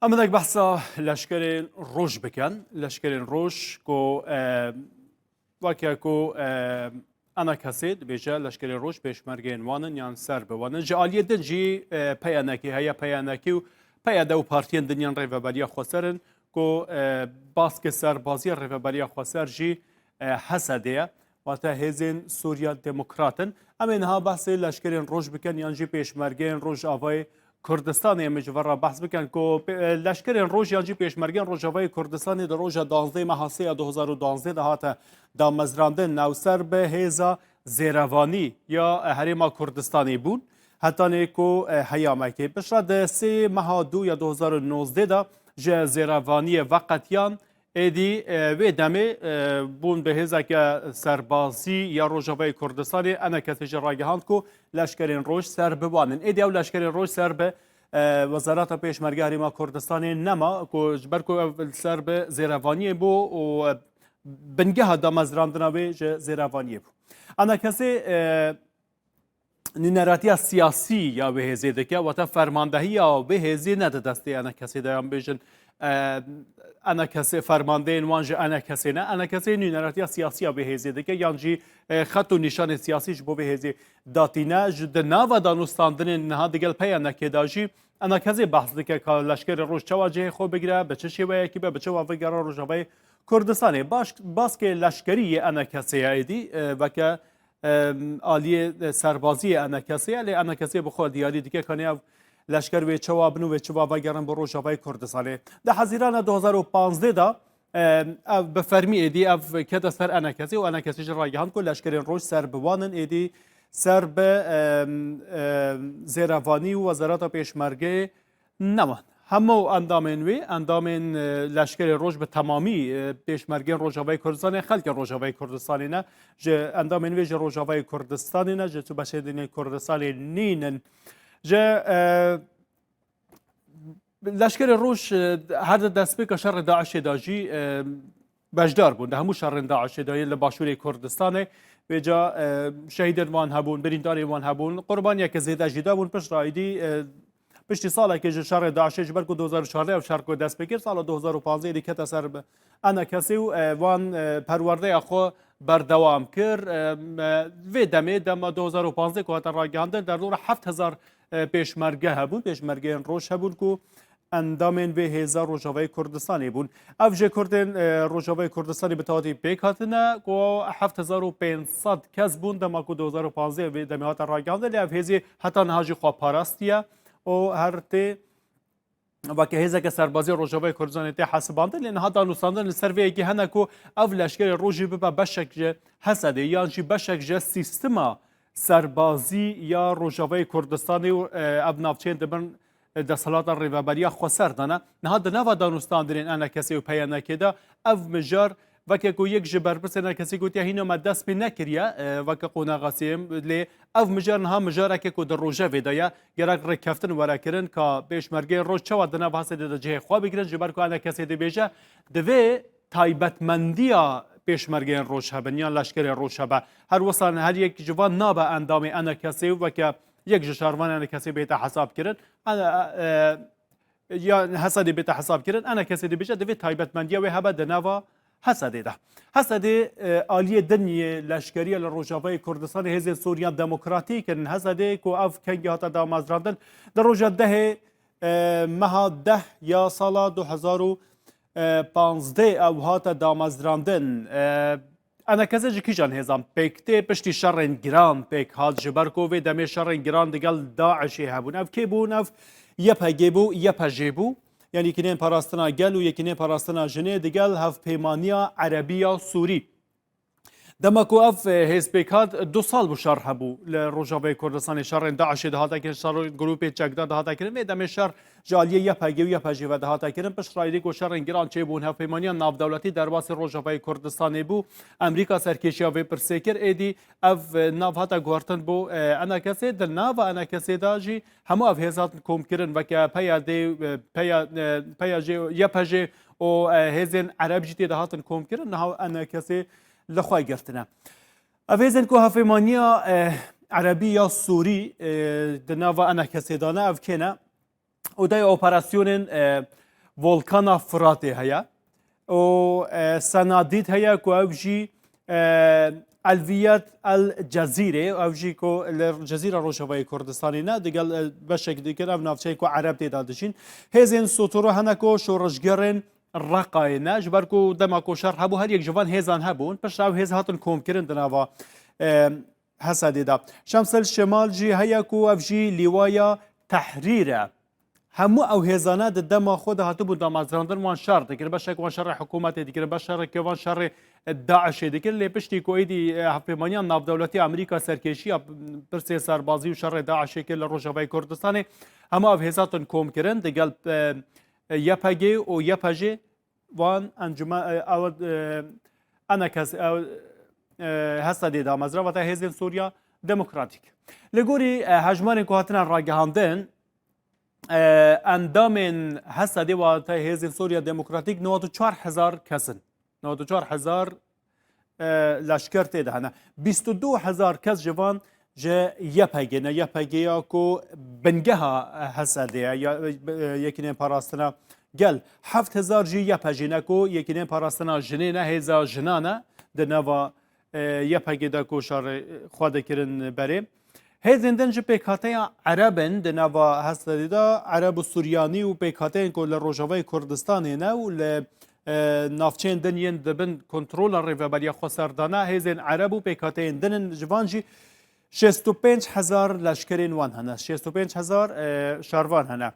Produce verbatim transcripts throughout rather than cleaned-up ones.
Em hinek behsa leşkerên roj bikin. Leşkerên roj ku, e, weke ku, e, ENKSê dibêje, leşkerên roj pêşmergeyên wan in yan ser bi wan in. Ji aliyê din jî, e, PYNKê heye, PYNKê û PYD û partiyên din yên Rêveberiya Xweser in ku, e, baskê serbaziya Rêveberiya Xweser jî, e, HSDê ye. Wate Hêzên Sûriya Demokrat in. Em ê niha behsê leşkerên roj bikin yan jî pêşmergeyên Rojavayê Kurdistanê em ê ji vir re behs bikin ku pê-, e, leşkerên roj yan jî pêşmergeyên Rojavayê Kurdistanê di roja duwazdeh meha sê ya du hezar û duwazdeh de hate damezrandin, navser bi hêza Zêrevanî ya, e, Herêma Kurdistanê bûn. Hetanê ku, e, heyamekê piştre di sê meha dû ya du hezar û nozdeh de ji Zêrevaniyê veqetiyan, êdî, e, vê demê, e, bûn bi hêzeke serbazî ya Rojavayê Kurdistanê, ENKSê jî ragihand ku leşkerên roj ser bi wan in. Êdî ew leşkerên roj ser bi, e, Wezareta Pêşmerge Herêma Kurdistanê nema, ku ji ber ku ev li ser bi Zêrevaniyê bû û, e, bingeha damezrandina wê ji Zêrevaniyê bû. ENKSê, e, nûneratiya siyasî ya wê hêzê dike, wate fermandehiya wê hêzê ne di destê ENKSê de, yan bêjin, e, ENKSê, fermandeyên wan ji ENKSê ne. ENKSê nûneratiya siyasî ya wê hêzê dike, yan jî, e, xet û nîşanê siyasî ji bo vê hêzê datîne. Ji di nava danûstandinên niha digel PYNKê de jî ENKSê behs dike ka leşkerê roj çawa cihê xwe bigire, bi çi şêweyekî be, bi çi wavegera Rojavayê Kurdistanê. Baş-, baskê leşkerî yê ENKSê ye êdî, e, weke, e, aliyê, e, serbazî yê ENKSê ye, lê ENKSê bi xwe diyarî dike kanê ev leşker wê çawa bin û wê çi wavegerin bi Rojavayê Kurdistanê. Di Hezîrana du hezar û panzdeh de, e, ev bi fermî êdî ev kete ser ENKSê û ENKSê jî ragihand ku leşkerên roj ser bi wan in, êdî ser bi, e, e, Zêrevanî û Wezareta Pêşmergeyê neman. Hemû endamên wê, endamên, e, leşkerê roj bi temamî, e, pêşmergên Rojavayê Kurdistanê, xelkê Rojavayê Kurdistanê ne, ji endamên wê ji Rojavayê Kurdistanê ne, ji tu beşê dinê Kurdistanê nînin. Ji, e, leşkerê roj, e, her di destpêka şerê DAIŞê de jî, e, beşdar bûn. Di hemû şerên DAIŞê de yên li başûrê Kurdistanê, vêca, e, şehîdên wan hebûn, birîndarên wan hebûn, qurbaniyeke zêde jî dabûn. Piştre êdî, e, piştî salekê ji şerê DAIŞê, ji ber ku du hezar û çardeh ev şer ku dest pê kir, sala du hezar û panzdeh êdî kete ser bi ENKSê û, e, wan, e, perwerdeya xwe berdewam kir. E, me, vê demê, dema du hezar û panzdeh ku hate ragihandin, derdora heft hezar, e, pêşmerge hebûn, pêşmergeyên roj hebûn ku endamên vê hêza Rojavayê Kurdistanê bûn. Ev jêkurdên, e, Rojavayê Kurdistanê bi tawatî pêk hatine ku heft hezar û pênc sed kes bûn dema ku du hezar û panzdeh vê demê hate ragihandin, lê ev hêzê heta niha jî xwe parastiye û her tê weke hêzeke serbaziya Rojavayê Kurdistanê tê hesibandin, lê niha danûstandin li ser vê yekê hene ku ev leşkerê rojî bibe beşek ji HSDê yan jî beşek ji sîstema serbazî ya Rojavayê Kurdistanê û, e, ev navçeyên di bin, e, desthilata Rêveberiya Xweser de ne. Niha di nava danûstandinên ENKSê û PYNKê de ev mijar weke ku yek ji berpirsên ENKSê gotiye, hîna me dest pê nekiriye, e, weke qonaxa sêyem, lê ev mijar niha mijareke ku di rojevê de ye. Gerek rêkeftin were kirin ka pêşmergeyên roj çawa di nav HSDê de cihê xwe bigirin, ji ber ku ENKSê dibêje, divê taybetmendiya pêşmergeyên roj hebin yan leşkerê roj hebe. Her wisa her yek ji van nabe endamê ENKSê û weke yek ji şervanên ENKSê bête hesab kirin. E, e, ya HSDê bête hesab kirin, ENKSê dibêje divê taybetmendiya wê hebe di nava HSDê de. HSDê, e, aliyê din yê leşkeriya li Rojavayê Kurdistanê Hêzên Sûriya Demokratîk in. HSDê ku ev kengî hate damezrandin, di roja dehê, e, meha deh ya sala du hezar û panzdeh ew hate damezrandin. E, ENKSê ji kîjan hêzan pêk tê? Piştî şerên giran pêk hat, ji ber ku vê demê şerên giran digel DAIŞê hebûn. Ev kê bûn? Ev YPG bû, YPJ bû. Yanî Yekîneyên Parastina Gel û Yekîneyên Parastina Jinê digel Hevpeymaniya Erebî ya Sûrî. Dema ku ev, e, hêz pêk hat, du sal bû şer hebû li Rojavayê Kurdistanê, şerên DAIŞê dihate kirin, şerên grûpê çekdar dihate kirin. Vê demê şer ji aliyê YPG û YPJê ve dihate kirin. Pişt re êdî ku şerên giran çêbûn, Hevpeymaniya Navdewletî derbasî Rojavayê Kurdistanê bû. Amerîka serkêşiya vê pirsê kir. Êdî ev, e, nav hate guhertin bo, e, ENKSê. Di nava ENKSê de jî hemû ev hêz hatin komkirin, weke PYDê, e, PYJ, YPJ û, e, hêzên Ereb jî tê de hatin komkirin. Niha ENKSê li xwe girtine. Ev hêzên ku Hevpeymaniya, e, Erebî ya Sûrî, e, di nava ENKSê de ne, ev kê ne? Odaya operasyonên, e, Volkana Firatê heye û, e, Senadîd heye ku ew jî, e, Elviyet El Cezîrê, ew jî ku li Cezîra Rojavayê Kurdistanê ne, digel, e, beşek dikin ev navçeyê ku Ereb tê de dijîn. Hêzên Sotoro hene ku şoreşgerên Reqayê ne, ji ber ku dema ku şer hebû, her yek ji van hêzan hebûn. Piştre ew hêz hatin komkirin di nava, e, Hesedê de. Şemsel Şemal jî heye ku ev jî lîwaya Tehrîr e. Hemû ew hêzane di dema xwe de hatibûn damezrandin, wan şer dikirin. Beşek wan şerê hikûmetê dikirin, beşek wan şerê DAIŞê dikirin. Lê piştî ku êdî, e, hevpêmaniya navdewletî Amerîka serkêşiya pirsê serbazî û şerê DAIŞê kir li Rojavayê Kurdistanê, hemû ev hêz hatin kom kirin digel, e, e, YPG û YPJê, wan encûme-, e, ew, e, ENKS, ew, e, Hesedê damezra, wate Hêzên Sûriya Demokratîk. Li gorî, e, hejmarên ku hatine ragihandin, e, endamên Hesedê, wate Hêzên Sûriya Demokratîk, newad û çar hezar kes in. Newad û çar hezar, e, leşker tê de hene. Bîst û du hezar kes ji van ji YPG ne, YPG ya ku bingeha, e, Hesedê ye, ya, e, Yekînên Parastina Gel. Heft hezar jî YPJ ne ku Yekînên Parastina Jinê ne, hêza jinan e, di nava, e, YPG de ku şerê xwe dikirin berê. Hêzên din ji pêkhateya Ereb in di nava Hesedê de, Ereb û Suryanî û pêkhateyên ku li Rojavayê Kurdistanê ne û li, e, navçeyên din yên di bin kontrola Rêveberiya Xweser de ne, hêzên Ereb û pêkhateyên din in, ji van jî şêst û pênc hezar leşkerên wan hene, şêst û pênc hezar, e, şervan hene.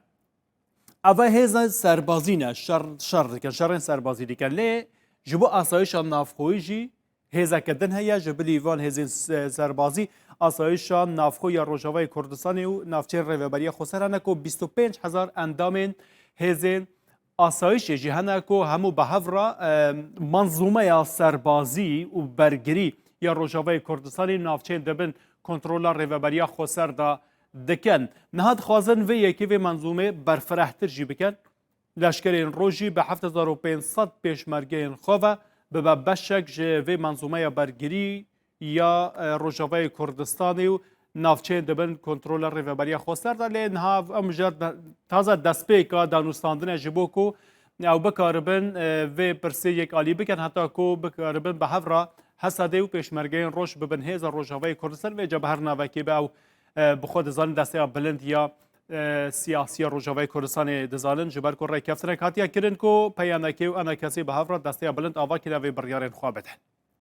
Eva hêza serbazî ne, şer, şer dikin, şerên serbazî dikin. Lê ji bo asayişa navxweyî jî hêzeke din heye, ji bilî van hêzên se-, serbazî asayişa navxwe ya Rojavayê Kurdistanê û navçeyên Rêveberiya Xweser hene ku bîst û pênc hezar endamên hêzên asayişê jî hene ku hemû bi hev re, e, manzûmeya serbazî û bergirî ya Rojavayê Kurdistanê navçeyên di bin kontrola Rêveberiya Xweser de dikin. Niha dixwazin vê yekê vê manzûmê berfirehtir jî bikin. Leşkerên Roj jî bi heft hezar û pênc sed pêşmergeyên xwe ve bibe beşek ji vê manzûmeya bergirî ya, e, Rojavayê Kurdistanê û navçeyên di bin kontrola Rêveberiya Xweser de. Lê niha em ji de-, taze destpêka danûstandin e ji bo ku ew bikaribin, e, vê pirsê yekalî bikin, heta ku bikaribin bi hev re Hesedê û pêşmergeyên Roj bibin hêza Rojavayê Kurdistan, vêca bi her navekê be ew, e, bi xwe dizanin desteya bilind ya, e, siyasî ya Rojavayê Kurdistanê dizanin, ji ber ku rêkeftinek hatiye kirin ku P Y N K û ENKSê bi hev re desteya bilind ava kiriye vê biryarên xwe bidin.